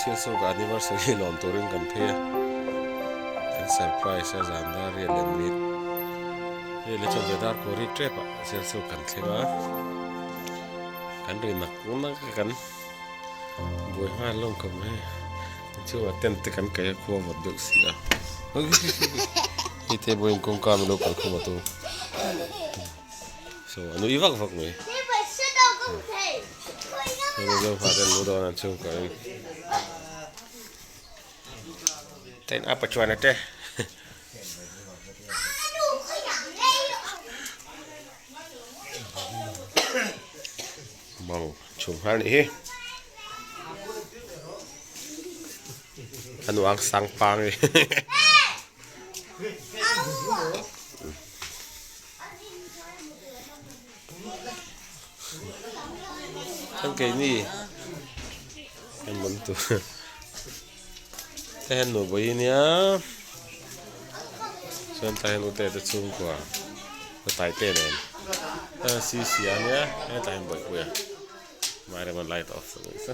Sialsawk anniversary lawm turin kan phei a kan surprise a zan dar riat leh minute hei le chuan dar kawr hi tep ah Sialsawk kan thleng a kan ri nak nak a kan buai nghal lawm khawp mai chungah tent te kan kaih a khua vawt deuh si a hei te pawhin kawngka min lo kalkhawm a tu so a nui vak vak mai hei zo fa ten lu dawn an chhung kawh in ten a pachuan ate bang chhum nghal nih hi a nuang sang pang e Thang keini em bawm tur te hian nuah bawi nia chuan tah hian ute te chhungkua tai te nen si si a nia hetah hian bawihpui a Mairema light off sak ang che.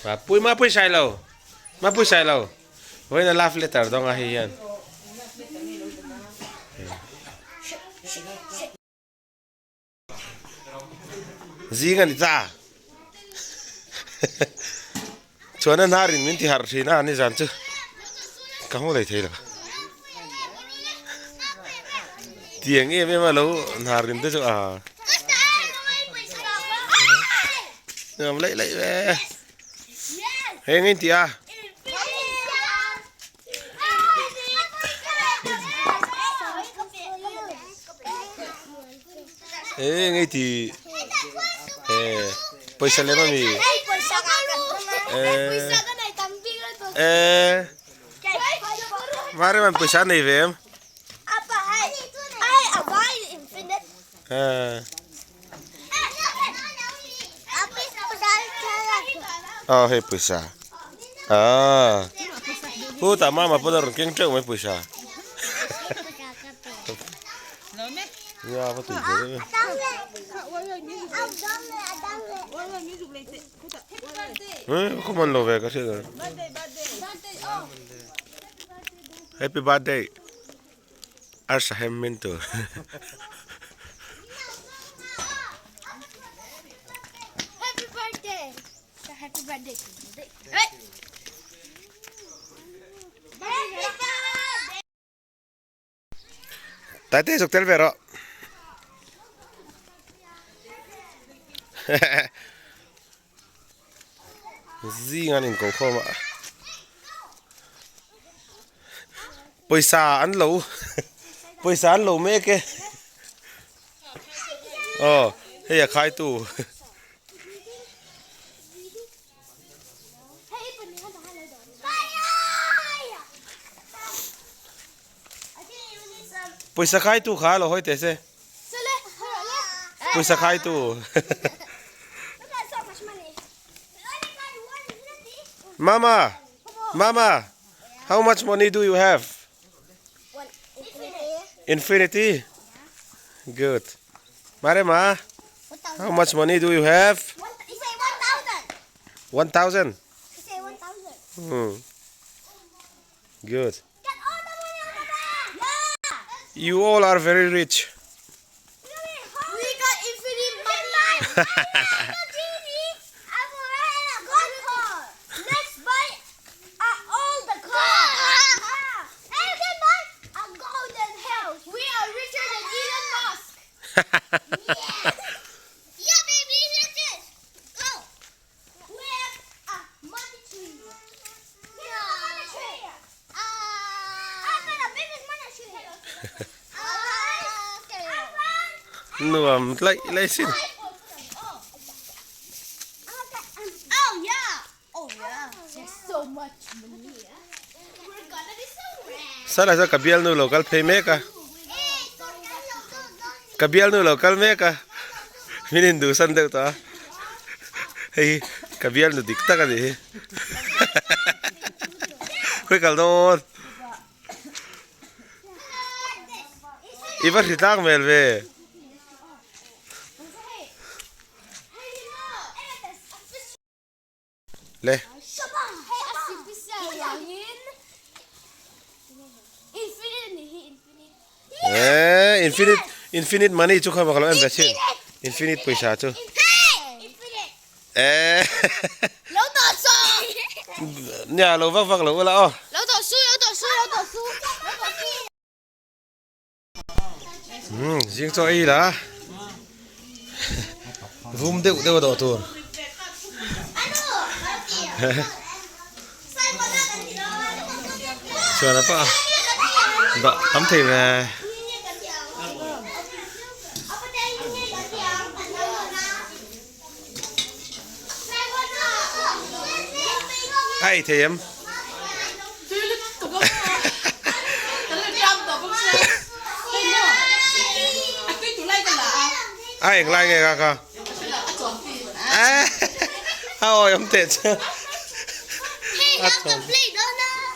Mapui mapui sai lo mapui sai lo vawiin a love letter dawnga hei hian. Zing a ni ta chuan a hnar in min ti harh thin a nizan chu ka hmu lei thei lo tiang em em a lo hnar in te chu a nuam laih laih ve heng a inti a. Ê ngay thì ê pawisa lem ami ê ê mare man pawisa nei ve em à ờ hei pawisa à pu tah mama pawn a rawn keng teuh mai pawisa Nia va tui ve deuh e. Eh ka man lo ve ka hriat a. Happy birthday Arsa hem min tur. Happy birthday. Happy birthday. Taite zuk tel ve rawh. Zing an inko khawm a. Pawisa an lo pawisa an lo mek e. Aw hei a khaitu. Pawisa khaitu kha lo hawi teh se. Pawisa khaitu. Mama, Mama, how much money do you have? Infinity. Good. Marema, how much money do you have? 1,000. Hmm. Good. You all are very rich. We got infinite money. Let's buy all the cars. And we can buy a golden house. We are richer than Elon Musk. Yeah. Yeah, baby, let's just go. We have a money tree. We have a money tree. I got a biggest money tree. Nuam laih laih sin. Oh yeah. Oh yeah. There's so much money. We're gonna be so rich. Sala chuan ka bialnu lo kal phei mek a. Ka bialnu lo kal mek a. Min induhsan deuh tawh a. Hei hi ka bialnu dik tak a nih hi. Khawi kal dawn. I va hri tlak hmel ve. Le. Eh, infinite infinite money chu kha baklo em ve chin. Infinite paisa chu. Eh. Lo to su. Nia lo vak vak lo ula aw. Lo to su, lo to su, lo to su. Hmm, zing chaw ei la. Vum deuh deuh a dawh tur. Chuan a pa dawh tam thei ve. A ei thei em? A eng lai nge ka kha? A awi awm teh che. A chuan.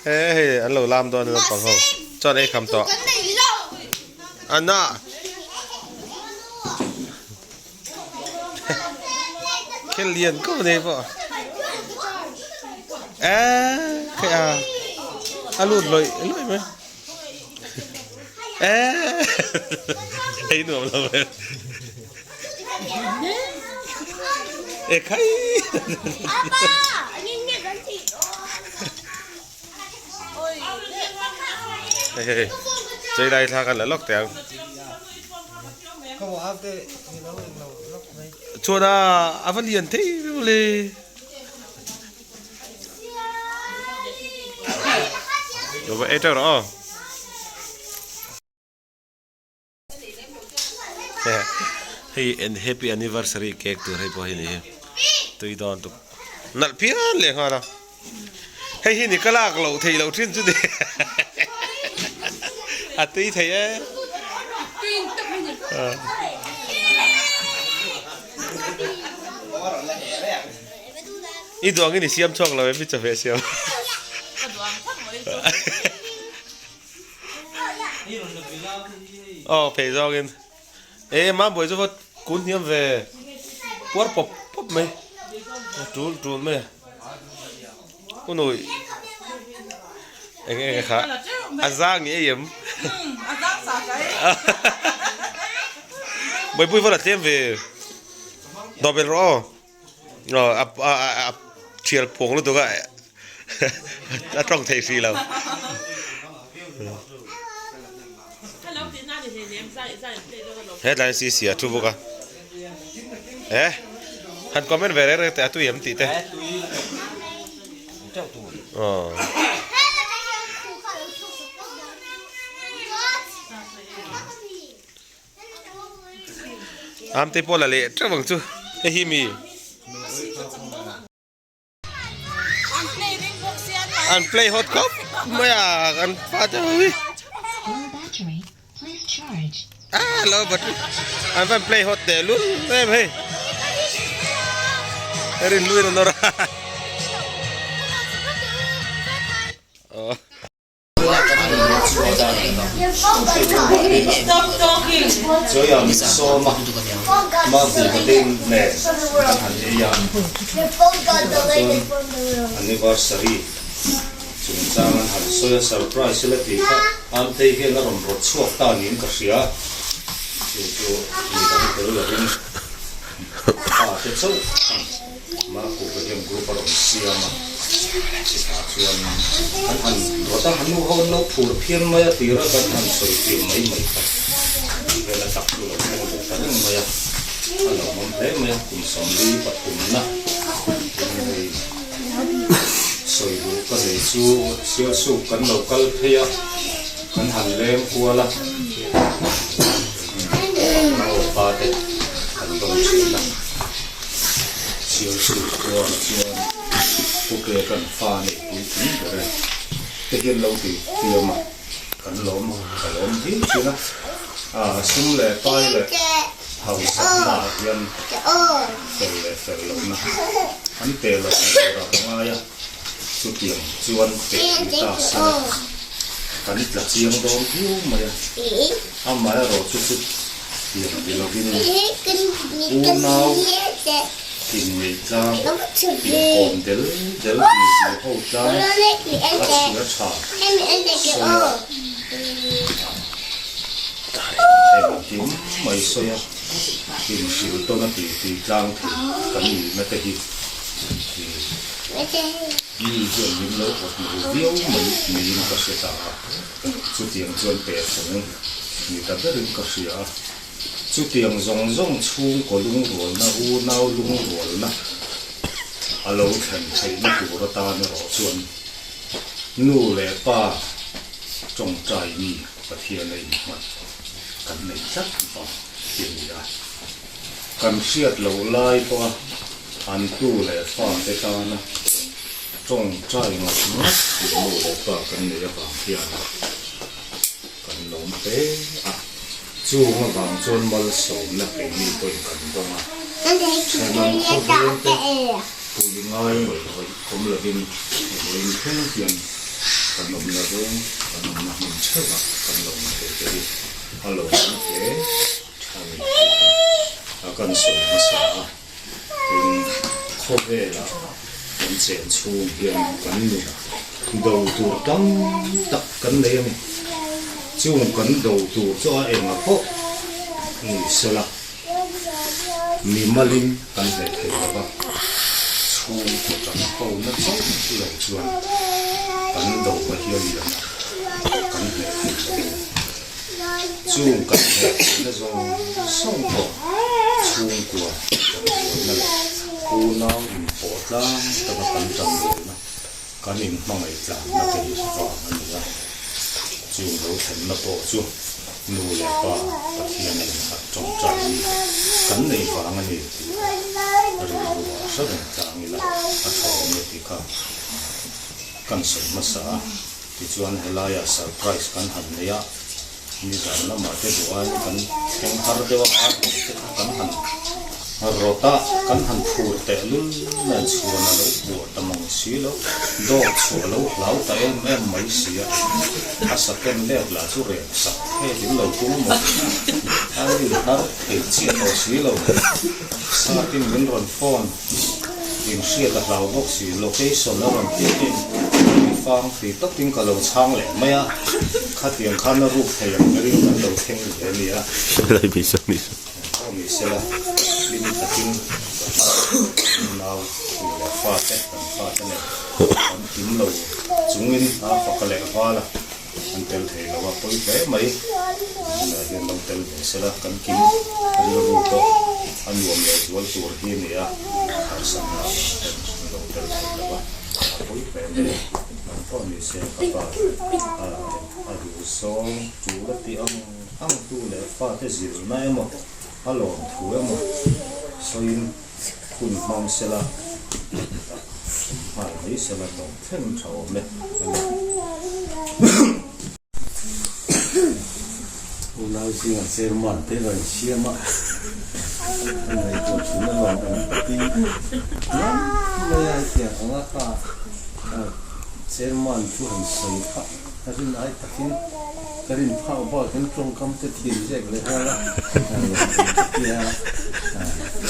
He hei an lo lam dawn a naupang ho. Chuan ei kham tawh. Ana. Khel lian khawp nei pawh eee khaih a a lut lawih lawih mai eee ei nuam lo ve e khai hei hei chei lai thla kan la lawk teh ang. Chuan a a va lian thei viau le. Lo va ei teuh rawh aw. Hei an happy anniversary cake tur hei pawh hi ni hi tui dawn tuk nalh phian leh nghal a hei hi ni ka lak loh theih loh thin chu ni a tui thei e i duang in i siam chhuak lo em i chawhmeh siam. Aw phei zawngin e mambawi chu va kun hniam ve puar pawp pawp mai a tul tul mai a unui eng eng kha a zang ngei em bawihpui va la tlem ve dawhbel rawh aw aw a a a thial pawng lutuk a a tawng thei hrih lo. Hetlai hian CC a thu bawk a e han comment ve reng reng teh a tui em tih te aw. Am te pawh la leh teuh ang chu hei hi mi. An play hot khawp mai a an fa te ho hi. Ah lo battery an van play hot teh lul em hei. Rin luin an nawr a. Aw. Anniversary chungchang an han sawi a, surprise ila tih kha Amtei hian a rawn rawt chhuak ta niin ka hria, chu chu mi dang tel lovin pa te chauh khan. Marco-ka hian group a rawn siam a, chutah chuan an han rawt a, nu ho an lo phur phian mai a tira kan han sawi tir mai mai kha tih vel a tak chu a lo thleng ve ta reng mai a, a lo awm hle mai a, kum 43 na tin hei sawi duh ka nei chu Sialsuk kan lo kal phei a, kan han leng kual a, pa te kan dawm thin a. Sialsuk khua chuan Puke kan fa neih puitling ber e te hian lo ti fiam a, kan lawm ka lawm viau thin a, ah sum leh pai leh hausakna ah hian fel leh fel lohna an pe loh na tur ah ka ngai a, chutiang chuan pe ni ta se la kan tla chiang dawn viau mai a, amaherawhchu chu Tiang ti lovin unau inngeih tlang, inkawm del del ti ti ho tlang a chhia tha sawi a, engkim mai sawi a, inhrilh tawn a ti ti tlang thei kan nihna te hi mi hian min lo awt lo viau mai niin ka hre ta a, chutiang chuan pehfung. Ni ta berin ka hria a, chutiang zawng zawng chhungkaw lungrualna, unau lungrualna a lo thlen theihna tur atan erawh chuan nu leh pa tawngtai mi Pathian a inhmat kan nei tlat vang hi a ni a. Kan hriat loh lai pawha an tu leh fate tana tawngtai ngat ngat tur nu leh pa kan nei avang hian, Kan lawm hle a, chung avang chuan malsawmna keini pawhin kan dawng a, thenawm khawveng te pui ngai ngawih ngawih awm lovin vawiin thleng hian kan awmna veng, kan awmna hmun theuh ah kan lo awm thei te hi a lawmawm hle tha ni tih kha kan sawi hmasa a, tin khawvelah kan chen chhung hian kan nun do tur tam tak kan nei a ni. Chung kan do tur chu a enga pawh ni sela mi malin kan hleh thei lo va, chhungkaw tan ho na chauh lo chuan kan do a hian lian a kan hleh thei lo a ni. Chung kan hleh theihna zawng zawng pawh chhungkua kan rualna leh unau inpawh tlang taka kan tan rualna kan inhmangaih tlanna te hi vang a ni a. Chung lo thlenna pawh chu nu leh pa Pathian a innghat tawngtai hi kan nei vang a ni tih kha rilru ah hre reng tlang ila a tha awm e tih kha kan sawi hmasa a. Tichuan helaiah surprise kan han nei a, nizan lamah te duh aiin kan thleng har deuh a, ar rawng te kha kan han rawt a, kan han phur teh lul mai chhuan a lo puah ta mang si lo, dawk chhuah a lo hlau ta em em mai si a, a saken let lah chu rem sak het in lo tum maw, a inhnar thei chiah tawh si lo, satin min rawn phone. Inhriat a hlau bawk si, location a rawn tir hi mi fang ti tawpin ka lo chhang leh mai a, khatiang khan a ruk thei ang berin kan lo thleng ve a nia. Aw ni sela, hlim takin kan nau tu leh fate, kan fate nen kan kim lo chungin a faka leh val a. An tel thei lo a pawi hle mai. Tunah hian lo tel ve sela kan kim rilru pawh a nuam leh zual tur hi a ni a, harsatna avang ten an lo tel thei lo a, a pawi hle mai. Nang pawh ni se ka pa a duh zawng tul a tih ang ang tu leh fate zirna emaw a lawm thu emaw sawiin hun hmang sela tak nghal mai sela tawp thleng tha awm e a ni. Unau zingah chairman te rawn siam a, an ngaihtuah thin a lawm awm ka ti lam mai a, hetiang anga kha chairman chu han sawi kha a rin ai takin ka rin phak bakin tawngkam te thiam zek leh nghal a, lawm awm ka ti a,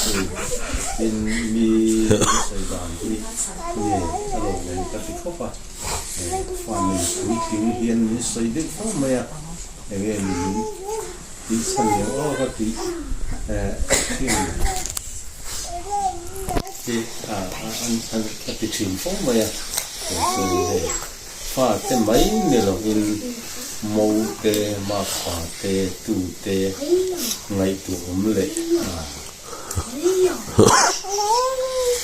hei tin mi sawi dan hi nge a lawm awm ka ti khawp a. Fa nei puitling hian min sawi deuh fo mai a, enge ni min tih chhan leh aw ka tih thin hi a ti thin fo mai a, chuan hei fa te mai ni lovin mo te, makpa te, tu te ngaihtuah awm leh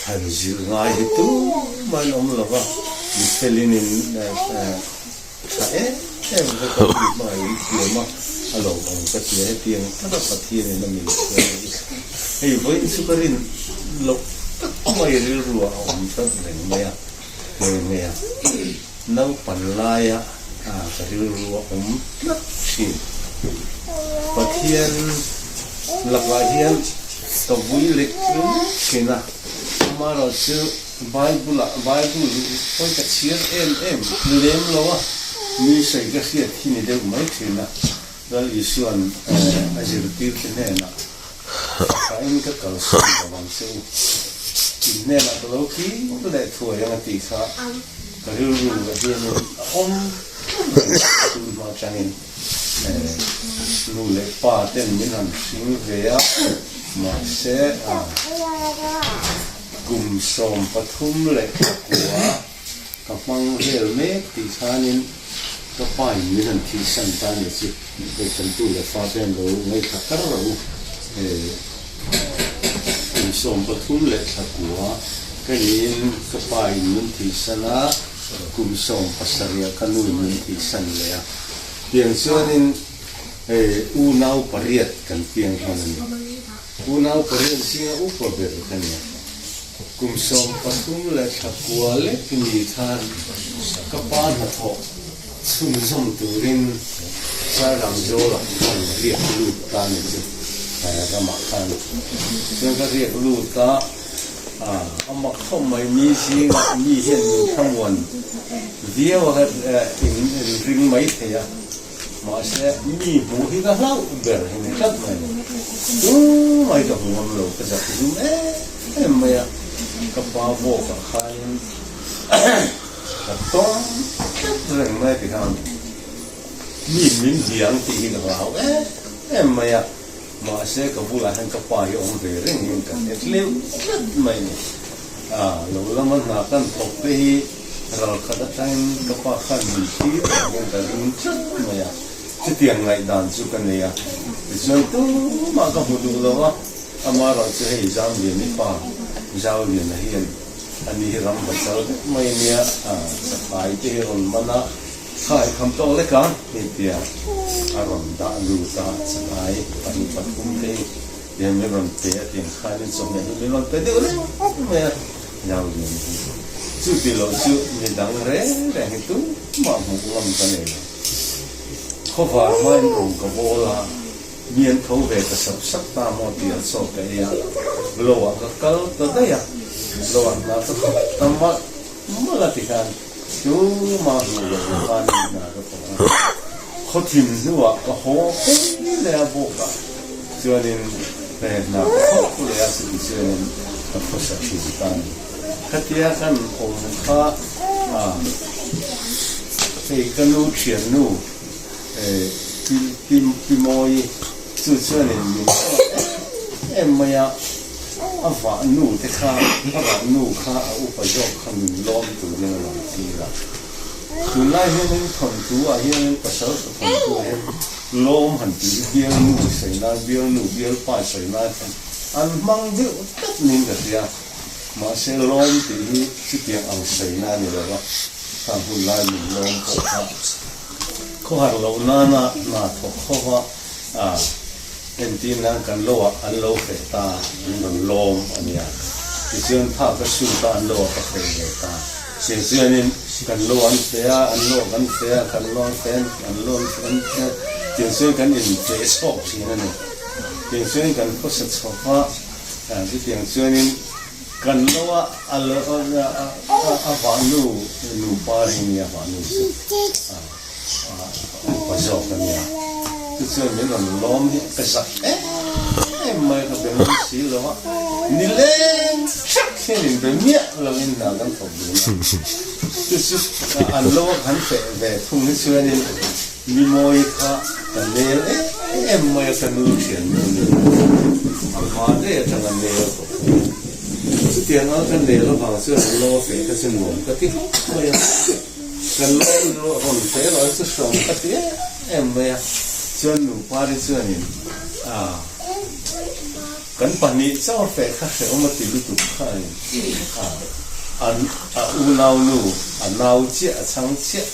Han zilh ngai hi tumah an awm lo va, mi felin in tha em em vek a, mi hmangah in thiam a, a lawmawm ka ti a, hetiang taka Pathianin a min hruai hi hei vawiin chu ka rin loh tak mai rilruah a awm tlat reng mai a, nge nge a naupan laia ka rilru a awm tlat thin. Pathian lakah hian ka vui lek lek thin a, amaherawh chu Bible ah Bible hawi ka chhiar em em lem lo a, mi sawi ka hriat hi ni deuh mai thin a, Lal Isua'n a zirtir te hnenah Thain ka kalsan lo ang che u, in hnenah ka lo kir leh thuai ang a tih kha ka rilru ah hianin a awm reng a, tun hma atangin nu leh pa ten min han hring ve a, mahse kum 33 ka hmang vel mek tih khanin ka pa in min han thihsan ta a ni chu, hei kan tu leh fa te an lo ngaithla kar rawh u, kum 34 ka niin ka pa in min thihsan a, kum 17 ka nu in min thihsan leh a, tiang chuanin hei unau pariat kan piang hman a ni. Unau pariat zinga upa ber ka ni a, kum 39 lek ni khan ka pa hnathawh chhunzawm turin Sairangzawlah khan riak lut ta ni chu ramah khan chuan ka riak lut a, a mak khawp mai mi zingah mi hian min thlamuan viau a in ring mai thei a. Mahse, mi hmuh hi ka hlauh ber hi ni tlat mai ni. Tumai ka hmu ngam lo, ka zak zum em em mai a, ka pa bawkah khanin ka tawng tlat reng mai ti khan mi min biang tih hi ka hlau em em mai a, mahse ka bulah hian ka pa hi awm ve reng hian ka hre tleuh tlat mai ni. Lo lama hna kan thawk te hi ral khat atangin ka pa khan min thlir reng hian ka ring tlat mai a, chutiang ngaihdan chu ka nei a, tichuan tumah ka hmu duh lo a, amaherawh chu hei Zamliani pa Zauliana hian ani hi ram va chal vek mai ania, chafai te hi rawn man a, khai kham tawk lek a hei tia a rawn dah lut a, chafai pahnih pathum te hi Tiang min rawn pe a tiang khanin chawhmeh hi min rawn pe deuh reng mai a, Zaulian hi chu ti loh chu mi dang reng reng hi tumah hmuh ngam ka nei lo. Khawvar hmain rawng ka bawl a, mi an tho ve ta sap sap ta maw tih an sawt ka ei a, lo ah ka kal ta daih a, lo ah hna ka thawk ta malh malh a ti khan tumah hmuh loh khanin hna ka thawk a. Khawthim hnuah ka haw pui leh a bawk a, chuanin he hna ka thawk leh a chuti chuanin ka khawsa thin ta a ni. Khatia kan awm kha a hei ka nu thiannu Pi Pi Pi Mawi chu chuanin min hruat em em mai a, a vah nu te kha a vah nu kha a upa zawk kha min lawm turin a rawn tir a. Tunlai hianin thawnthu ah hianin pasal thawnthu ah hian lawm han tih hi bialnu sawi nan, bialnu bialpa sawi nan hian an hmang deuh tlat niin ka hria. Mahse lawm tih hi chutiang ang sawi na a ni lo va, khang hun lai min lawm pawh kha khawhar loh nana hna thawk ho va entir nan kan lo ah an lo feh ta an rawn lawm a nia. Tichuan tha ka sut a an lo ah ka feh ve ta. Tichuanin kan lo an feh a, an lo kan feh a, kan lo an feh a, an lo an feh a, tichuan kan infeh chhawk thin a ni. Tichuan kan khawsa chho va. Chutiang chuanin kan lo a a a vahnu nupa ring nia vahnu chu upa zawk a nia. Chu chuan min rawn lawm hi ka zak em em mai a, ka be ngam si lo a, nileng hrek hian in be miah lovin hna kan thawk dun a. Chu chu an lo a kan feh ve thung hi chuanin Mi mawi kha ka nel em em mai a, ka nu thiannu ni a hma daih atanga nel tawh ka ni. Chutiang a ka nel avang chuan an lo feh kha chu nuam ka ti khawp mai a, ka lo rawn feh erawh chu hrawm ka ti em em mai a, chuan nupari chuanin a kan pahnih chauh feh kha hrehawm a ti lutuk kha a ni a, an a unaunu a nau chiah a chhang chiah.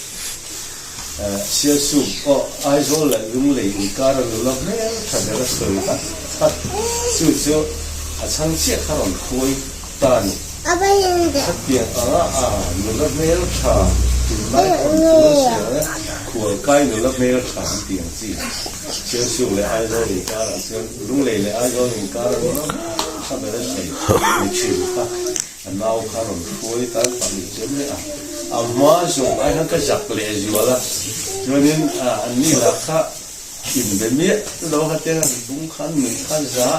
Sialsuk pawh Aizawl leh Lunglei inkar a nula hmel tha ber a sawi hat hat. Chu chu a chhang chiah kha rawn khawi ta a ni. Khatiang anga a nula hmel tha tunlai thawnthu a sawi ang e, khualkai nula hmel tha an tih ang chi. Sialsuk leh Aizawl inkarah chuan Lunglei leh Aizawl inkar a nula hmel tha ber a sawi ni thin kha. A nau kha rawn hruai tan pahnih chu mai a, a hma zawng ai khan ka zak leh zual a, chuanin an ni lah kha inbe miah lo kha te an bung kha an nuih kha za,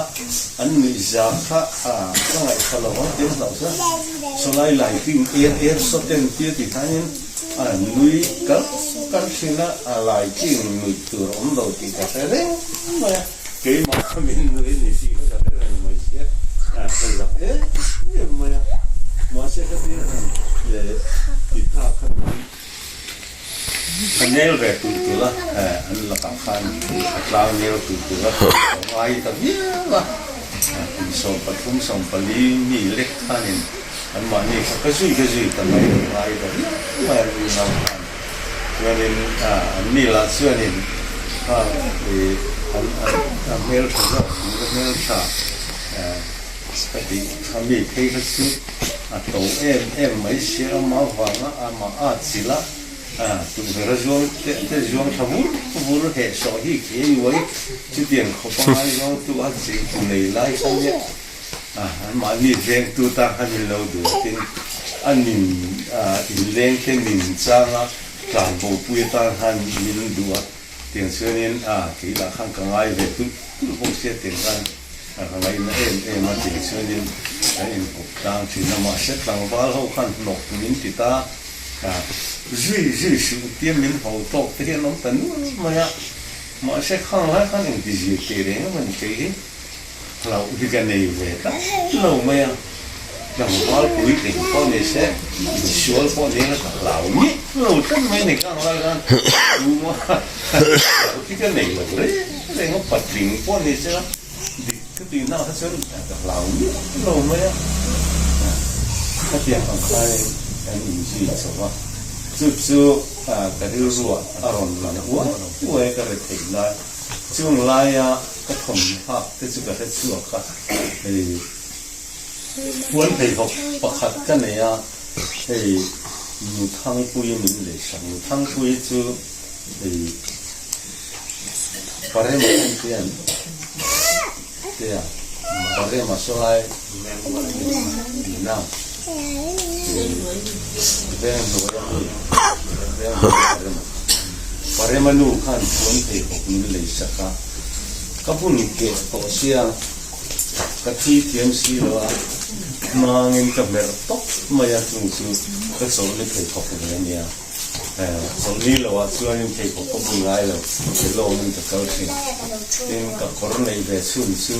an nuih za kha ka ngaihthla lo ang tih hlauh chuan sawlai lighting er er saw ten tir ti khanin a nui kar kar thin a, a lighting nuih tur a awm lo tih ka hre reng mai a. Keimah kha min nui ni tih kha ka hre reng mai sia, ka zak em em mai a, mahse ka tir han leh ti tha kha min ka nel ve tulh tulh a, an lakah khan a tlang nel tulh tulh a, ka ngai ta viau a, kum 13 14 mi lek khanin anmahni kha ka zui ka zui ta mai, ka ngai ta viau mai a unau khan. Chuanin an ni lah chuanin kha ih an an hmeltha zawk ang ka hmeltha ka tih kha mi phei kha chu a to em em mai sia amah vanga amah a chilh a tukverh a zuang te te zuang tha vur vur heh sawh hi khi a iuai chutiang khawp a ngaizawng tu a chilh tu nei lai kha nia. Mahni vengtu tan khan min lo duh a tin a nin inleng te nin changa tlanbopui atan khan min duh a tiang chuanin kei lah khan ka ngai ve tulh tulh bawk sia tiang khan ka ngaihna em em a tiang chuanin kan inkawp tlang thin a mahse tlangval ho khan hnawk min ti ta zui zui suh tia min ho tawk te hi an awm ta nual mai a mahse khang lai khan engtizir teh reng em a ni kei hi. Hlauh hi ka nei ve tlat lo mai a, tlangval puitling pawh ni se, misual pawh ni ila ka hlau miah lo tlat mai a ni kha ang lai khan tuma hlauh hi ka nei lo reng reng a, patling pawh ni se la dik ka tih hna kha chuan ka hlau miah lo mai a, khatiang ang khain kan inzui chho a, chu chu ka rilruah a rawn lang uai uai a ka ri theih lai. Chung laia ka thawmhak te chu ka hre chhuak a, hei puan pheikhawk pakhat ka nei a, hei Nuthangpuii min lei sak, Nuthangpuii chu hei Parema khan te an te a, Parema sawlai nina veng hnuai a mi, veng hnuai Parema. Parema nu khan puan pheikhawk min lei sak a, ka bun keh tawh sia, ka thi thiam si lo a, hmangin ka hmerh tawp mai a, chung chu ka chawlhni pheikhawk ve a nia. Chawlhni lo ah chuanin pheikhawk ka bun ngai lo, ke lawngin ka kal thin. Tin, ka kawr neih ve chhun chu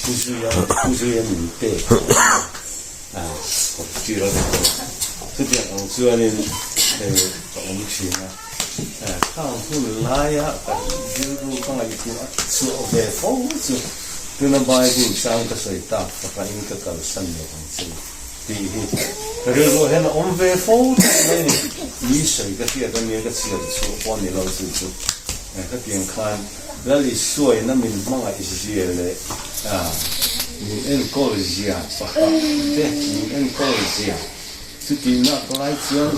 Pu Zuia, Pu Zuia min pek a, kawr tir a ni tawh. Chutiang ang chuanin. ka awm thin a. Khang hun laia ka rilru ka ngaihtuah chhuah ve fo chu tuna Bible chang ka sawi tak takahin ka kalsan lo ang che u tih hi ka rilruah hian a awm ve fo tawh mai a ni. Mi sawi ka hriat ania ka chhiar chhuah pawh a ni lo chu chu khatiang khan Lal Isuaina min hmangaih zia leh min enkawl zia pakhat te min enkawl zia Chutih nak lai chuan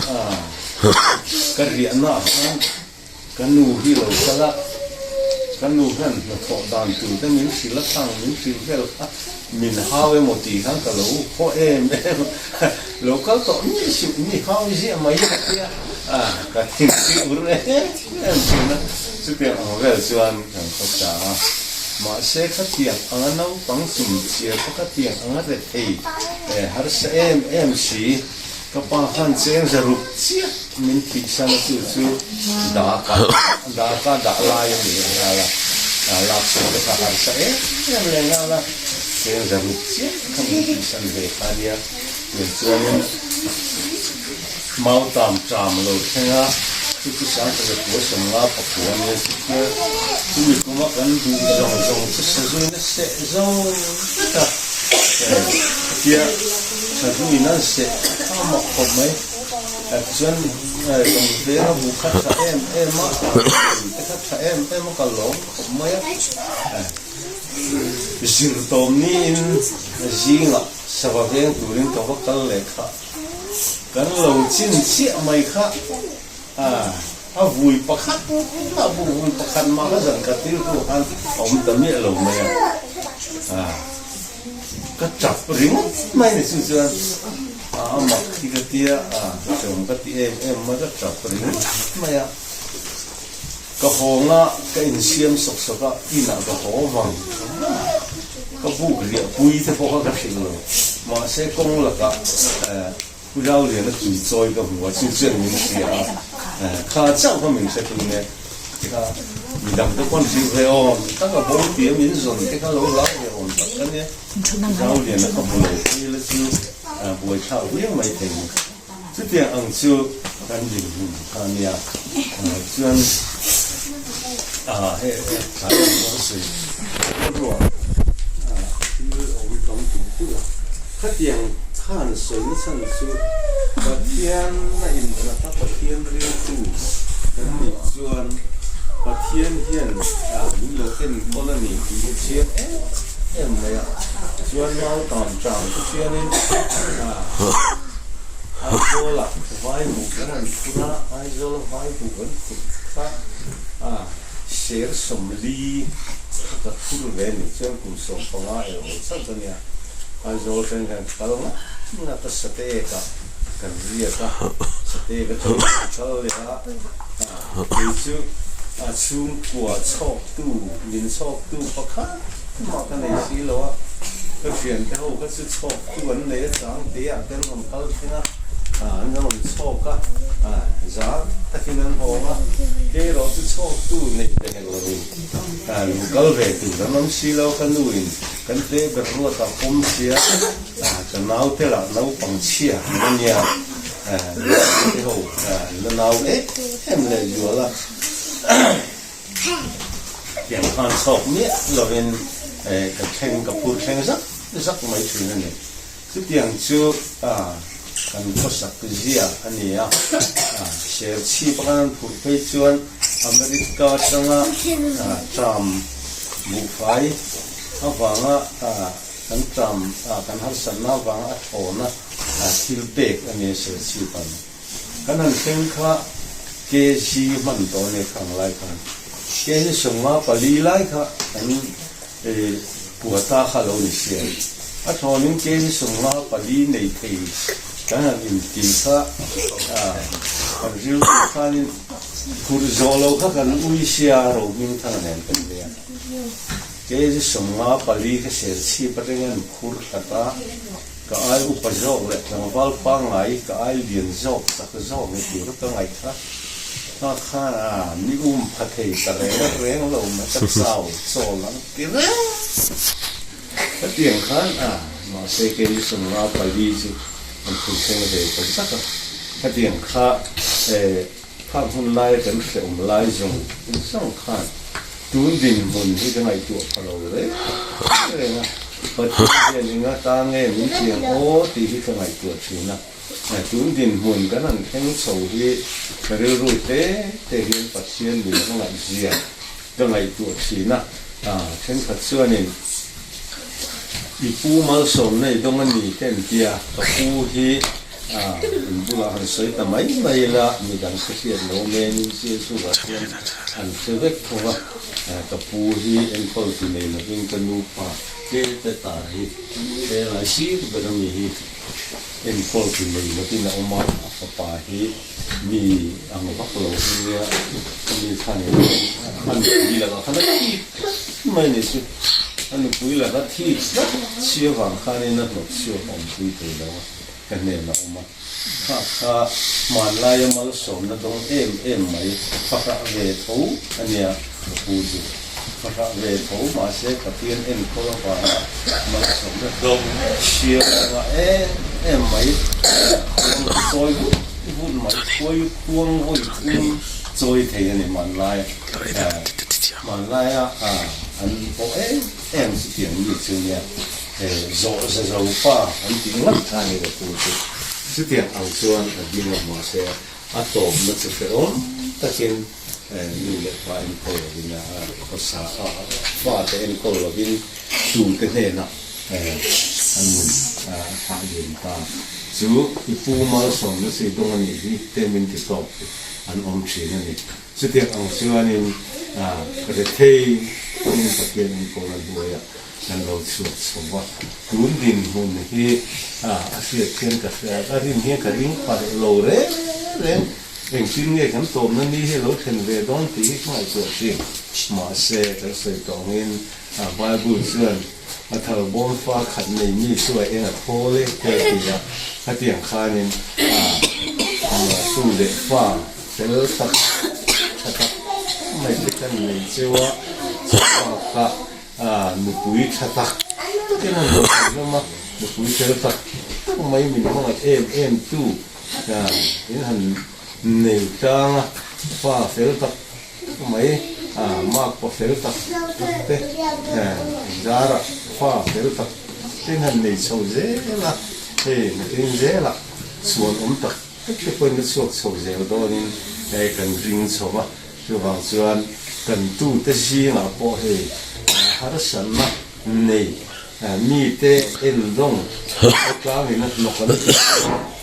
ka riahna ah khan ka nu hi lo kal a, ka nu hian hnathawh dan tur te min hrilh a, thang min hrilh vel kha min hau emaw tih khan ka lo haw em em a, lo kal tawh mi suh mi hau ziah mai ka tia, ka thinrim ur em em thin a, chutiang ang vel chuan kan khawsa a, mahse khatiang anga naupang chumchiar kha khatiang anga rethei Harsa em em si, ka pa khan cheng za ruk chiah min thih san a chu chu daka daka dah lai a ni a nghal a, lak sawi te kha harsa em em leh nghal a, cheng za ruk chiah kha min thih san ve kha a nia, tun chuanin mau tam ṭam lo thleng a, chu chu Sangkhaza kua sawmnga pakua nia chu tia chumi kuma kan duh zawng zawng chu sazuina seh zawng vek a. Hetia thazuin an seh a mak khawp mai. Tichuan kan veng a bu kha tha em em a, te kha tha em em a ka lawm khawp mai a. Zir tawm niin zingah sava veng turin ka va kal leh kha. Kan lo chin chiah mai kha a vui pakhat mah bu vui pakhat mah kha zan khat tir hnu khan a awm ta miah lo mai a, ka tap ringawt mai ni chu chuan a mak hi ka tia a chawm ka ti em em mai ka tap ringawt mai a, ka hawng a ka insiam sawk sawk a inah ka haw vang ka buk riah pui te pawh kha ka hrilh lo mahse kawng lakah. Pu Rauliana tui chawi ka hmu a, chu chuan min hria a, kha chauh kha min hre tum e, kha midang te pawn hrilh ve awm tak a bo tia min zawn te kha lo hlau ve awm tak ka nia, Pu Rauliana ka hmu lo phei la chu buaithlak viau mai thei ni. Chutiang ang chu kan dinhmun kha nia, chuan he tlai ang pawh sawi ruah thil awm tam tulh tulh a, khatiang Khan sawi nachhan chu Pathian a innghat a, Pathian ringtu kan nih chuan Pathian hian min lo enkawl a ni tih hi chiang em em mai a. Chuan mau tam tang chu chianin Aizawla vai buh kan han phur a, Aizawla vai buh kan phur kha ser 40 kha ka phur ve a nih chuan kum 15 erawh chauh ka nia. Aizawl thleng hian kal ngat ngat a Satek ah kan riak a, Satek atangin kan kal leh a, kei chu a chhungkua chhawktu, min chhawktu pakhat mah ka nei si lo a, ka thiante ho kha chu chhawktu an nei a chang te ah te an rawn kal thleng a, an rawn chhawk a, zar takin an hawng a, kei erawh chu chhawktu neih ve hek lovin lo kal ve tur an awm si lo, ka nu in Kan tle ber ruat a pawm sia, ka naute lah naupang chhia an la nia, te ho an la nau em em leh zual a, tiang khan chhawk miah lovin ka thleng ka phur thleng zak zak mai thin a ni. Chutiang chu kan khawsak zia a ni a, Serchhip a kan han phurh phei chuan America atanga tram buhfai avanga kan tram kan harsatna avanga a thlawna thil pek a ni a Serchhip an. Kan han thleng kha kg hman tawh a ni khang lai khan kg 54 lai kha kan Puata kha lo ni sia. A thlawnin kg 54 nei thei kan han inti kha kan rilru khanin phurh zawh lo kha kan ui sia Rohming thang nen kan nei a. Kg 54 kha Serchhip atangin an phur hlat a, ka ai upa zawk leh tlangval pangngai ka ai lian zawk chak zawk ni tur ka ngaih kha. Hma khan a mi um pha thei ta reng reng lo mai ka chau chawl ang ti reng. Hetiang khan a mahse kei 54 chu an phun thleng ve ta zak a. Hetiang kha Khang hun laia kan hrehawm lai zawng zawng khan tun dinhmun hi ka ngaihtuah pha lo reng reng a, Pathian hian enga ta nge min chiang aw tih hi ka ngaihtuah thin a. Tun dinhmun kan han thleng chho hi ka rilru te te hian Pathian min hmangaihzia ka ngaihtuah thin a, thenkhat chuanin i pu malsawmna i dawng a ni ka intia, ka pu hi in bulah han sawi ta mai mai ila midang ka hriat lo menin Jesuh-ah chuan an hre vek tho va, ka pu hi enkawl ti nei lovin ka nu pa te te tar hi helai sir ber a mi hi. Enkawl ti nei lovin a awm a, a fapa hi mi ang vak lo hi nia, ka mi khan in a nupui lakah khan a thi tlat mai ni chu, a nupui laka thi tlat si avang khanin a hnawt chhuak a awmpui thei lo a, ka hnen a awm a, kha kha hmanlaia malsawmna dawng em em mai, fahrah ve tho a nia ka pu chu. Fahrah ve tho mahse Pathian enkawl avanga malsawmna dawng siam anga em em mai khuang chu chawi vut vut mai khuai khuang vawi thum chawi thei a ni hmanlai hmanlaia an pawh em em chutiang mi chu nia zawh za zo pa an tih ngat kha a ni ka pu chu chutiang ang chuan a ding a mahse a tawpna chu hrehawm takin Nu leh pa enkawl lovin a khawsa a, fate enkawl lovin tute hnenah an nun a thlah lian ta. Chu i pu malsawmna chu i dawng a nih hi te min ti tawk an awm thin a ni. Chutiang ang chuanin rethei in Pathian enkawl a hnuaiah kan lo chhuak chho va. Tun dinhmun hi a hriat hian ka hria a, ka rin hian ka ring palh lo reng reng. Engtin nge kan tawpna ni hi lo thlen ve dawn tih hi ka ngaihtuah thin. Mahse, kan sawi tawh angin Bible chuan a thal bawm fa khat nei mi chu a eng a thawl e te a ti a. Khatiang khanin tu leh fa fel tak tha tak mai te kan nei cheu a, chupa kha nupui tha tak takin a lo thlen hlawm a, nupui fel tak tak mai min hmangaih em em tu. In han nei tlang a, fa fel tak tak mai, mark pawh fel tak tak te, zarah fa fel tak te in han nei chho zel a, hei nakin zelah chhuan awm tak tak te pawhin a chhuak chho zel dawnin hei kan ring chho va, chuvang chuan kan tute zingah pawh hei harsatna nei. Mite endawng khawtlangin a hnawk an tih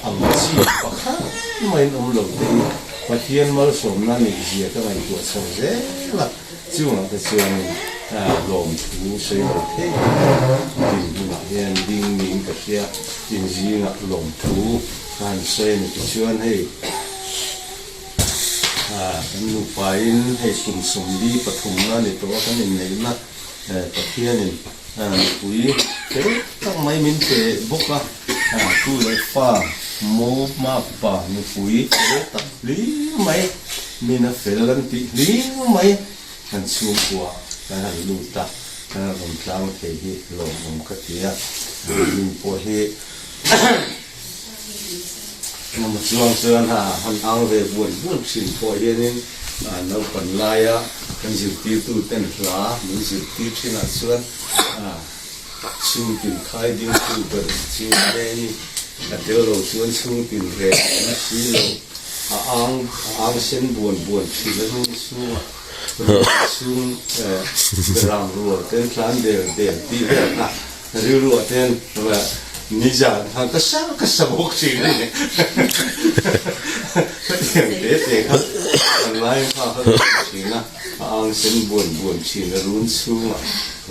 ang chi pakhat maiin awm lo te hi Pathian malsawmna nih zia ka ngaihtuah chho zel a, chungah te chuanin lawmthu sawi lo thei din hunah hian ding niin ka hria, inzingah lawmthu ka han sawi a ni tichuan hei kan nupain hei kum 43 na ni tawh a kan inneihna Pathianin nupui fel tak mai min pe bawk a, tu leh fa mo mapa nupui fel tak hlim mai, min a fel an tih hlim mai kan chhungkua kan han lut a, kan han awm tlang thei hi lawmawm ka ti a, min pawh hi Mama chuang chuan ha han ang ve buan buan thin pawh hianin naupan laia kan zirtirtu ten hla min zirtir thinah chuan chhungtin khai dingtu ber chu Meni a tel lo chuan chhungtin reh an si lo a ang a ang sen buan buan thin a hnung chhungah ruah chhung beram rual ten tlan del del tih vel kha Rilruah ten nizan khan ka sa ka sa bawk thin a ni. Hetiang te te kha kan lai kha ka lo ti thin a, a ang sen buan buan thin a, run chhungah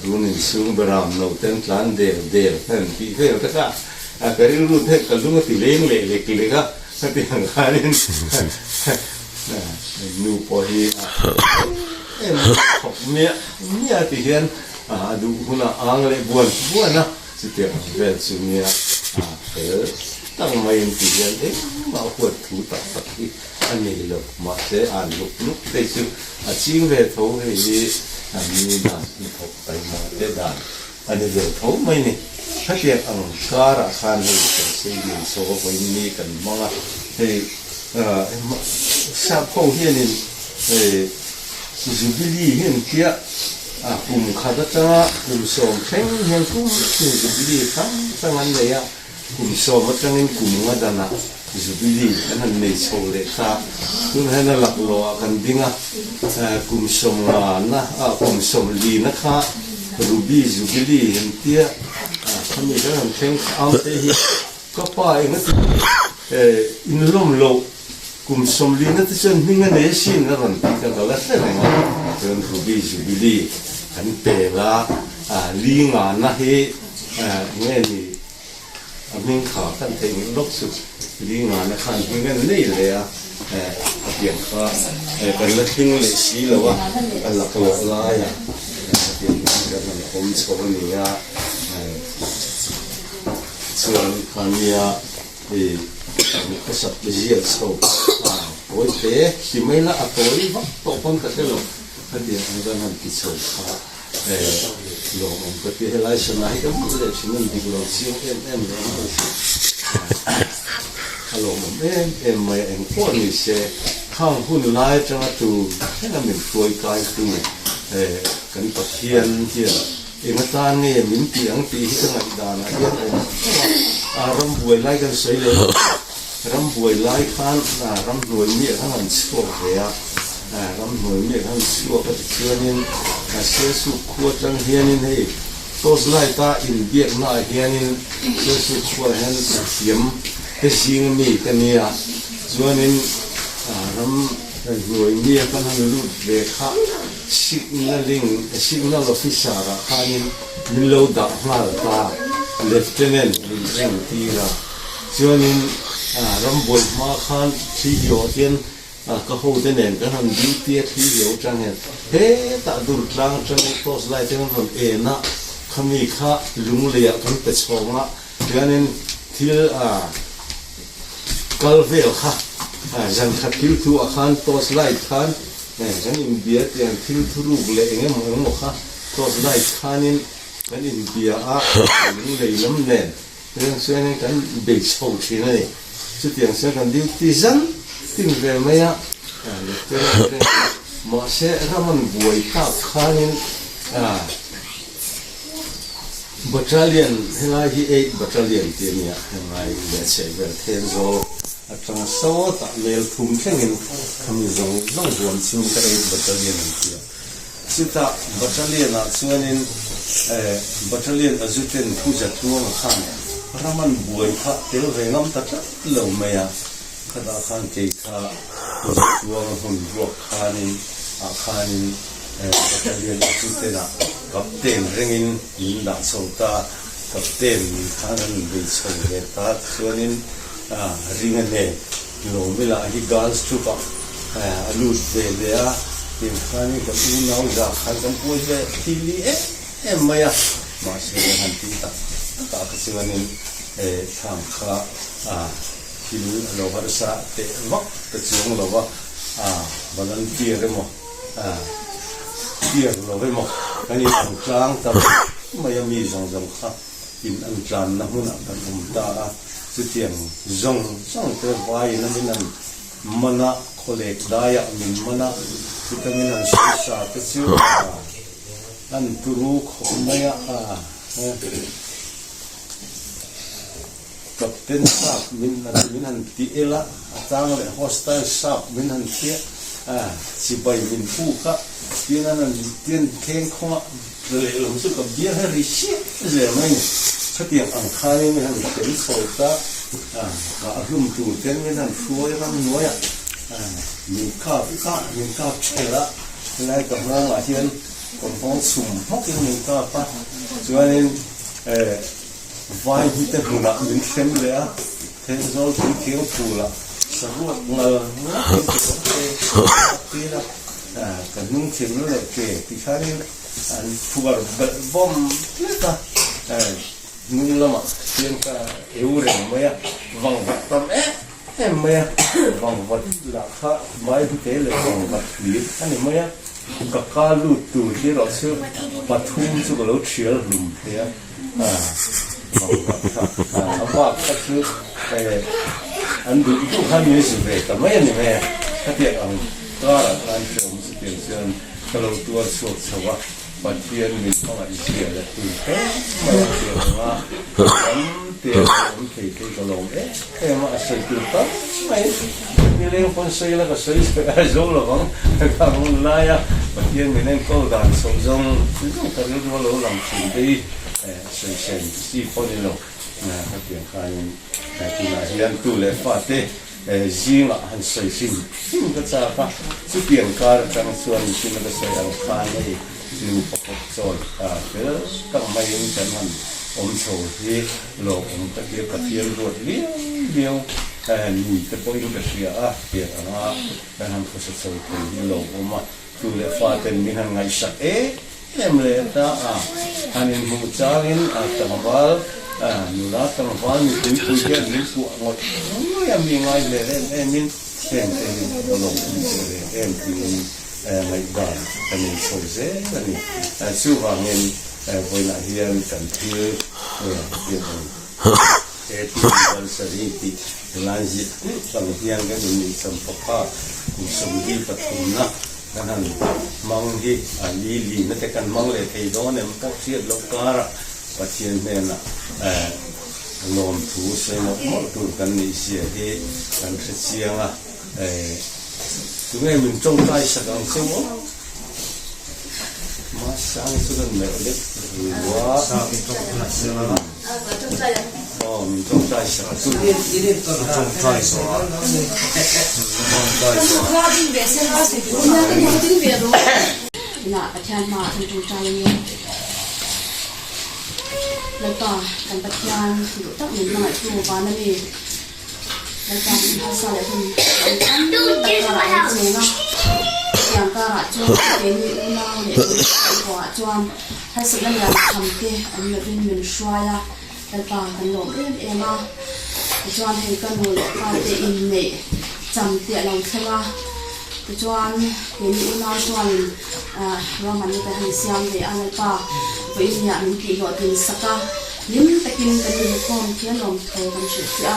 run inchhung beram no ten tlan del del khan tih vel te kha ka rilru te ka lung a ti leng leh lek lek a, hetiang khanin nu pawh hi a em thawk miah miah ti hian A duh hunah ang leh buan buan a, chutiang ang vel chu nia a fel tak maiin ti hian engmah huat thu tak tak hi a nei lo. Mahse an luk luk te chu a ching ve tho, hei hi a mi dan hnathawk taima te dan a ni ve tho mai ni. Hetiang ang karah khan hei kan sei lian chho a vawiin ni kan hmang a, hei. Sap ho hianin Jubilee hi an tia a, kum khat atanga kum sawm thleng hian kum tin Jubilee hrang hrang an nei a, kum sawm atangin kum nga danah Jubilee kan han nei chho leh ta. Tunah hian a laklawh ah kan ding a, kum sawm ngana kum sawm lina kha Ruby Jubilee an tia khami kan han thleng ang te hi. Ka pa eng a ti nge in lawm loh kum sawmlina te chuan hming a nei asin a rawn ti kha ka la hre reng a, chuan Ruby Jubilee kan pel a, li ngana hi nge ni a hming kha kan theih ngei lawk chu li ngana khan hming a nei leh a, a pian kha kan la thleng leh si lo a, a laklawh lai a a pian khan kan han awm chho a ni a. Chuan khania i khawsak ziak chho a tawi te ti mai la a tawi vak tawh pawn ka hre lo khatiang ang khan han ti chho kha lawmawm ka ti helai sana hi ka hmuh leh thin an dik lo chiang em em leh ang a a lawmawm em em mai a engpawh ni se khang hun lai atanga tu thleng a min hruai kai tu kan Pathian hian Eng atan nge min tih ang tih hi ka ngaihdanah hian awm fo a, ram buai lai kan sawi leh a, ram buai lai khan ramhnuai miah khan an chhuak ve a, ramhnuai miah khan an chhuak a tichuanin Sialsuk khua atang hianin hei torch light a inbiakna ah hianin Sialsuk khua hian thiam te zing ami ka nia chuanin ram hnuai miah khan han lut ve kha. Signalling Signal Officer ah khanin min lo dah nghal ta, Lieutenant min reng tir a. Chuanin rambuai hma khan thli hiawh hian ka hote nen kan han duty a, thli hiau atang hian hetah dur tlang atangin torch light te kan rawn en a, khami kha lungleiah kan pe chhawng a, chuanin thil kal vel kha zan khat thil thu ah khan torch light khan Kan inbia tiang thil thuruk leh eng emaw eng emaw kha torch light khanin kan inbia a, lunglei lam nen chutiang chuanin kan bei chho thin a ni. Chutiang chuan kan duty zan tin ve mai a, Lieutenant te mahse ram an buai tak khanin Battalion helai hi eight Battalion tih a nia, helai leh a chheh vel Thenzawl atanga sawtah mel thum thlengin khami zawng zawng huam chhung ka eight Battalion an ti a. Chutah Battalion ah chuanin Battalion Adjutant Pu Zatluanga khan ram an buai kha tel ve ngam ta tlat lo mai a, khatah khan kei kha Pu Zatluanga hmun ruak khanin ah khanin Battalion Adjutant ah Captain rengin min dah chho ta, Captain min khan an bei chho ve ta tichuanin ring a nen Lawmila hi Girls Troop ah a lut ve leh a, tiang khanin kan unau zah khan kan puai ve thili em em mai a, mahse kan han tih tak tak ah kha chuanin thlam kha thil a lo harsa teh vak ta chuang lo va, volunteer emaw Piar lo emaw kan in ang tlang ta vek mai a mi zawng zawng kha in an tlanna hmunah kan awm ta a, chutiang zawng zawng te vaiin a min an man a, khawlek daiah min man a, chuta min an sawi sa te chu an turu khawp mai a. Captain sap min min han ti el a, a chang leh hostile sap min han ti a, chibai min puk a, tin an han tin kheng khawng a, lehlam chu ka bial hi ri chiah zel mai a ni. Khatiang ang khanin min han tel chho ta, ka a hlum tur ten min han hruai ram hnuai a, min kap kah min kap thelh a, helai ka nghawngah hian ka nghawng chhum hmawkin min kap a, chuanin eh. Vai hi te hmunah min hrem leh a, Thenzawl tui thiang phulah saruak ngal ngatin ka awm te a tir a, ka hnung thil leh ke ti khanin an phuar belh bawm tlat a, hnung lamah hian ka eu reng mai a, vang vat tam em em mai a, vang vat lah kha vai hi te leh vang vat hlir a ni mai a, ka ka lut tur hi erawh chu pathum chu ka lo thial hlum thei a. A bak kha chu An duh duh khan min zu ve ta mai a ni mai a, khatiang ang karah khan hrehawm chutiang chuan ka lo tuar chhuak chho a, Pathian min hmangaih zia leh tun thleng mai a tiang ang a, tam te a lo awm thei thei ka lawm em em a, a sawi tur tam mai nileng pawn sawi la ka sawi sawi a zo lo vang, ka hun laia Pathian min enkawl dan chhoh zawng zawng ka rilru a lo lang thin te hi sawi sen chi pawh ni lo. Hetiang khanin tunah hian tu leh fate zingah han sawi hrim hrim ka chak a, chutiang kar atang chuan mihring ka sawi ang khan hei nupa pawp chawi fel tak maiin kan han awm chho hi lawmawm ka tia Pathian ruat liau liau ni te pawhin ka hria a, tiang anga kan han khawsa chho thei hi lawmawm a. Tu leh faten min han ngaihsak em em leh ta a, han inhmuh changin a tlangval, nula tlangval mipui pui hian min puah ngawih ngawih a, mi ngai hmel em emin heng te hi ka lawm awm che ve em tiin ngaihdan ka nei chho zel a ni. Chuvangin vawiinah hian kan thil hetiang ang Happy Anniversary tih helai zit ang hian kan inneihcham fapa kum 23 na kan han hmang hi a li lina te kan hmang leh thei dawn em pawh hriat loh karah Pathian hnenah lawmthu sawi mawlh mawlh tur kan nih zia hi kan hre chiang a, tunge min tawngtai sak ang che maw? Masang chu kan melh lek rua. Aw min tawngtai sak chu. Tawngtai zawh a. Tawngtai zawh a. Inah Pathian hmaah kan tawngtai a ni. Lalpa kan Pathian duh tak min hmangaihtu vana mi. Lalpa min harsa leh hun tam tak karah an cheng a. Chutiang karah chuan keini unau leh unau chuan harsatna lian tham te awm lovin min hruai a, Lalpa kan lawm em em a. Tichuan hei ka nu leh pa te inneih cham te a lo thleng a, tichuan keini unau chuanin ruahmanna te han siam ve a, Lalpa vawiin min tihhlawhtlin sak a, hlim takin kan inkhawm thian awm tho kan hrilh che a,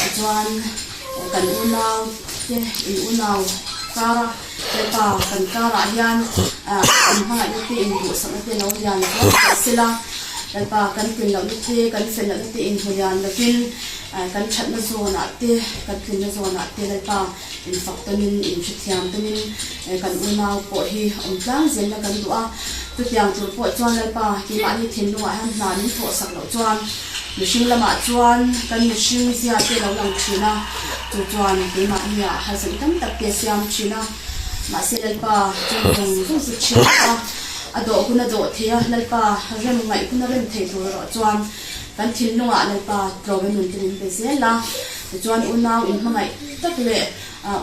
tichuan kan unau te in unau kara Lalpa kan karah hian kan hmangaihna te induhsakna te lo lian zual teh sela, Lalpa kan tlin lohna te kan fel lohna te inhmu lian lovin kan thatna zawnah te kan tlinna zawnah te Lalpa infak tawnin inhrethiam tawnin kan unau pawh hi awm tlang zelna kan duh a, chutiang tur pawh chuan Lalpa keimahni thinlungah hian hna min thawhsak loh chuan mihring lamah chuan kan mihring zia te lo lang thin a, chu chuan keimahni ah harsatna tam tak te a siam thin a, mahse Lalpa chu zawng zawng chu thian a, a dawh hun a dawh thei a, Lalpa rem ngaih hun a rem thei tur erawh chuan kan thinlungah Lalpa tlawm a nun te min pe zel a, tichuan unau inhmangaih tak leh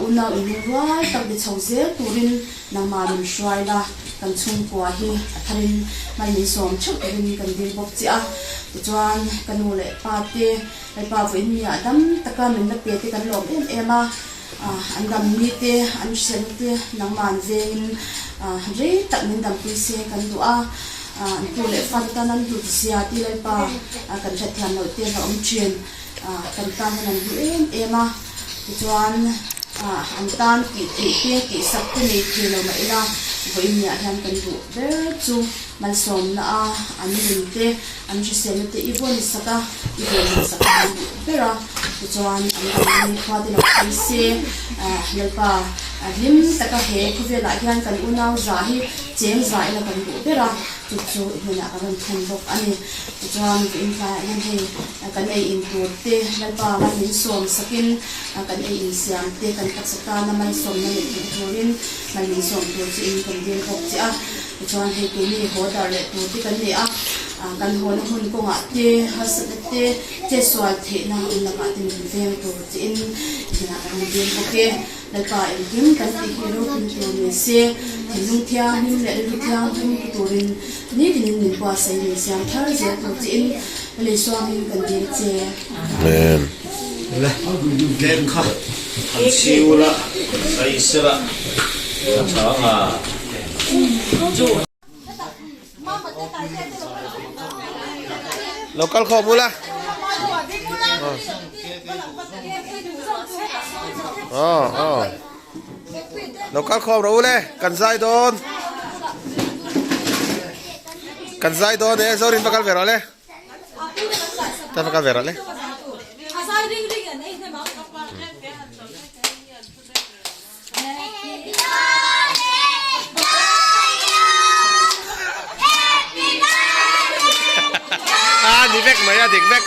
unau inlungrual tak ni chho zel turin nangmah min hruai la, kan chhungkua hi a tharin hmai min sawm theuh turin kan dil bawk che a, tichuan ka nu leh pa te Lalpa vawiin mi ah dam taka min la pe te kan lawm em em a, an dam mi te an hriatna te nangmah an vengin rei tak min dampui se kan duh a, an tu leh fate tan an hlut zia ti Lalpa kan hriatthiam loh te a awm thin, kan tan hian an hlu em em a, tichuan an tan tih theih te tih sak te nei thei lo mah ila vawiin ni ah hian kan duh ber chu malsawmna a an nun te an hriselna te i vawn sak a, i vawn sak a an duh ber a, tichuan an danglam khua te lo phei se, Lalpa hlim taka he khawvelah hian kan unau za hi cheng za ila kan duh ber a, chu chu i hnenah kan rawn thlen bawk a ni. Tichuan vawiin tlaiah hian hei kan ei in tur te Lalpa mal min sawm sakin kan ei in siam te kan taksa tana malsawmna neih theih turin mal min sawm tur chu in kan dil bawk che a. Tichuan hei keini haw dar leh tur te kan nei a, kan hawna hmun kawngah te harsatna te chetsual theihna awm lakah te min veng tur chiin hnenah kan rawn dil bawk e. Lalpa engkim kan tih hi ropui tur ni se, thinlung thianghlim leh rilru thianghlim pu turin nitinin min buatsaih min siam thar zel tur chiin lei suangin kan dil che. Amen. Le, tlem kha han chhiu la, sawi sela a tha ang a. Lo kal khawm ula. Aw aw. Lo kal khawm rawh u le, kan zai dawn. Kan zai dawn e, Zorin va kal ve rawh le. Ta va kal ve rawh le. A ni vek mai a dik vek.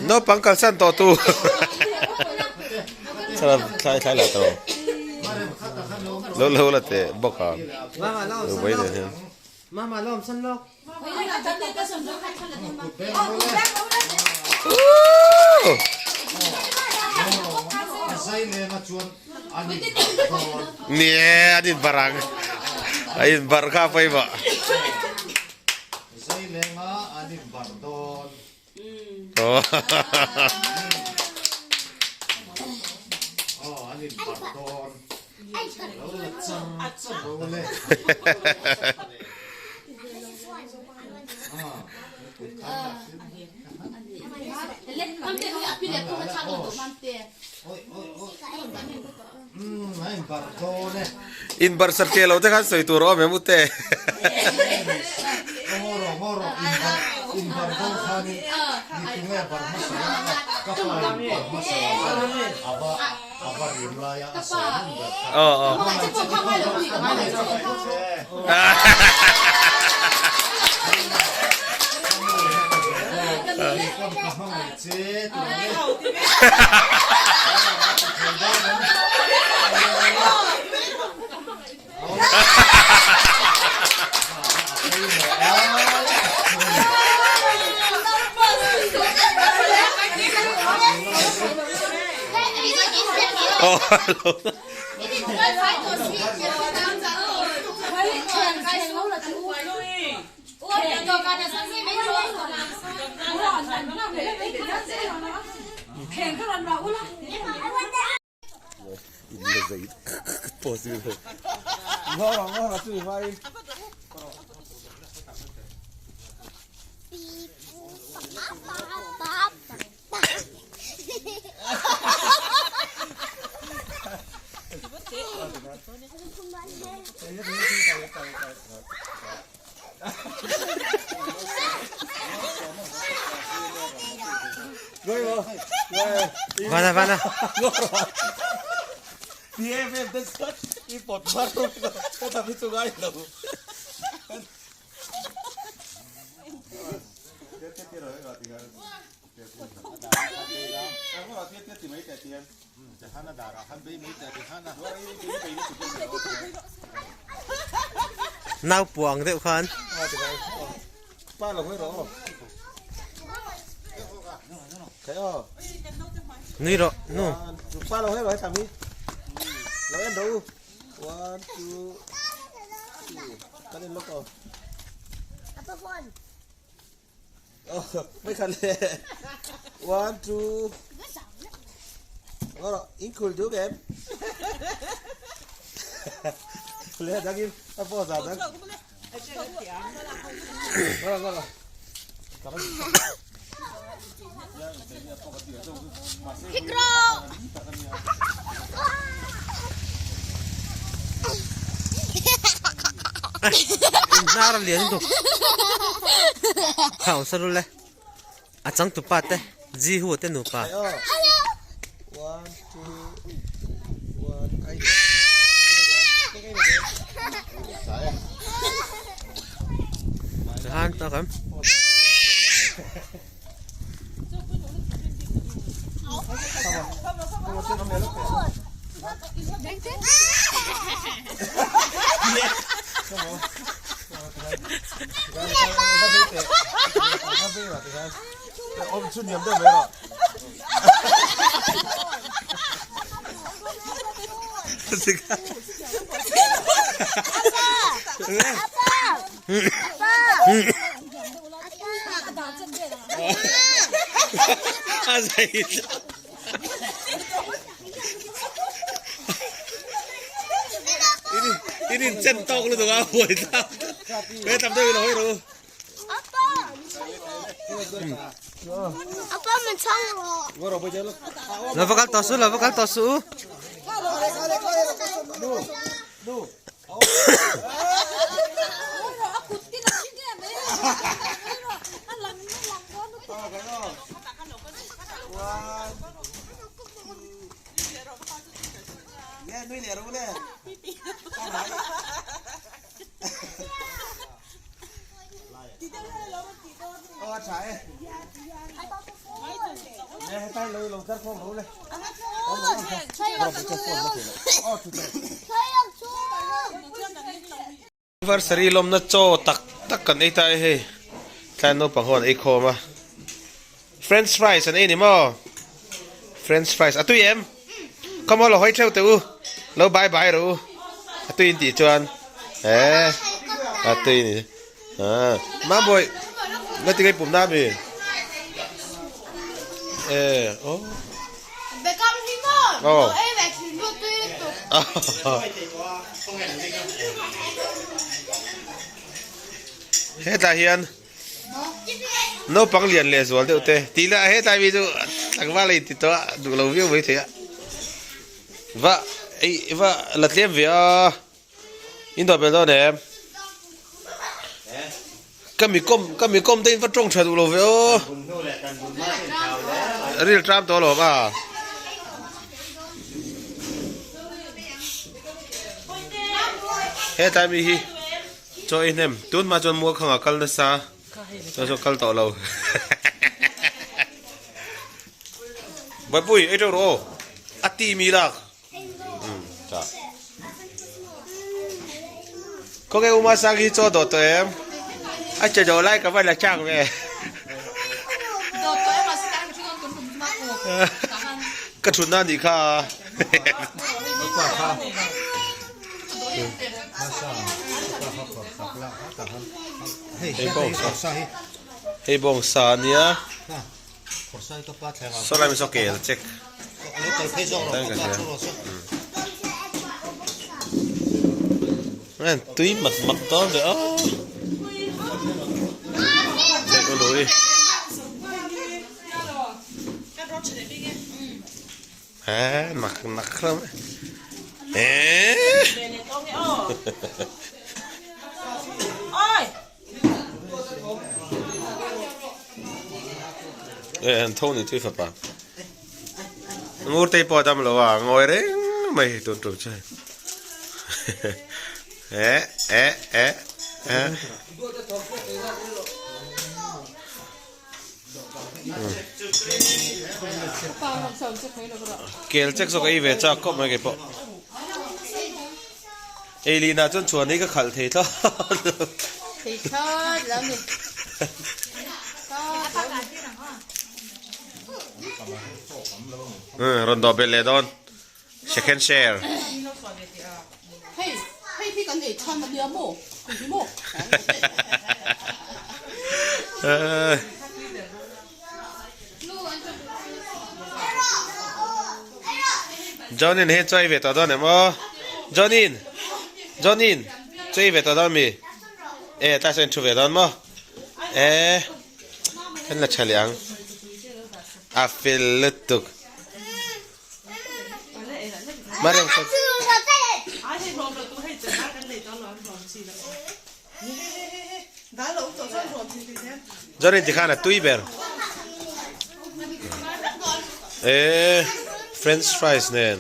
Naupang kalsan tawh tu thlai thlai lah tawh lo lo la teh bawk a lo vai nen hian. Ni e an inbarh ang a inbarh kha pawimawh. Inbarh satliah lo te khan sawi tur a awm em u te. Vana vana. Nau puang deuh khan. Nui rawh nu. One two Inhnar a lian lutuk kha awm sa lul e a changtupa te Jihu te nupa. Han ta kam. A zei In in chen tawk lutuk a huai thlak he tam deuh in a hawi ru. Lo va kal tawh suh lo va kal tawh suh u. Anniversary lawmna chaw tak tak kan ei ta e hei tlai naupang ho an ei khawm a french fries an ei ni maw french fries a tui em come on lo hawi theuh teh u lo bye bye rawh u a tui in tih chuan he a tui ni ah mambawi nga ti ngei pum na mi e oh oh Hetlai hian naupang lian leh zual deuh te tih lah hetlai mi chu tlangval a inti tawh a duh lo viau mai thei a va ei va la tlem ve a in dawh bel dawn em ka mi kawm ka mi kawm te in va tawng tha duh lo ve aw ril tram tawh alawm a. Hetlai mi hi chaw ei hnem tun hma chuan mual khangah kal nasa chuan chuan kal tawh lo Baipui ei teuh rawh aw a ti mi lak um tah khawnge uma sang hi chaw dawh tawh em a che dawh lai ka va la chak ve ka thutna a nih kha. Hei bawng sa a nia saw lai saw kel check tui mat mat dawn ve aw Hé mak mak hlawm e. E an tho ni tui fapa. Ngur te pawh dam lo a ngawi reng mai tun tum chu. E e e e. Kel chek zawk ei ve chak khawp mai keipawh. Ei lihna chuan chhuan hi ka khalh thei thlawt lo. Thei thlawt lo ni. Rawn dawh belh leh dawn. Second share. Hei, hei hi kan ei than ania maw? Kan ti maw? Johnin hei chaw ei ve tawh dawn em aw? Johnin! Johnin! Chaw ei ve tawh dawn mi? E, tlai sawn in thu ve dawn maw? E, kan la tha leh ang. A fel lutuk. Mariam kha Johnny ti khan a tui ber. E French fries nen.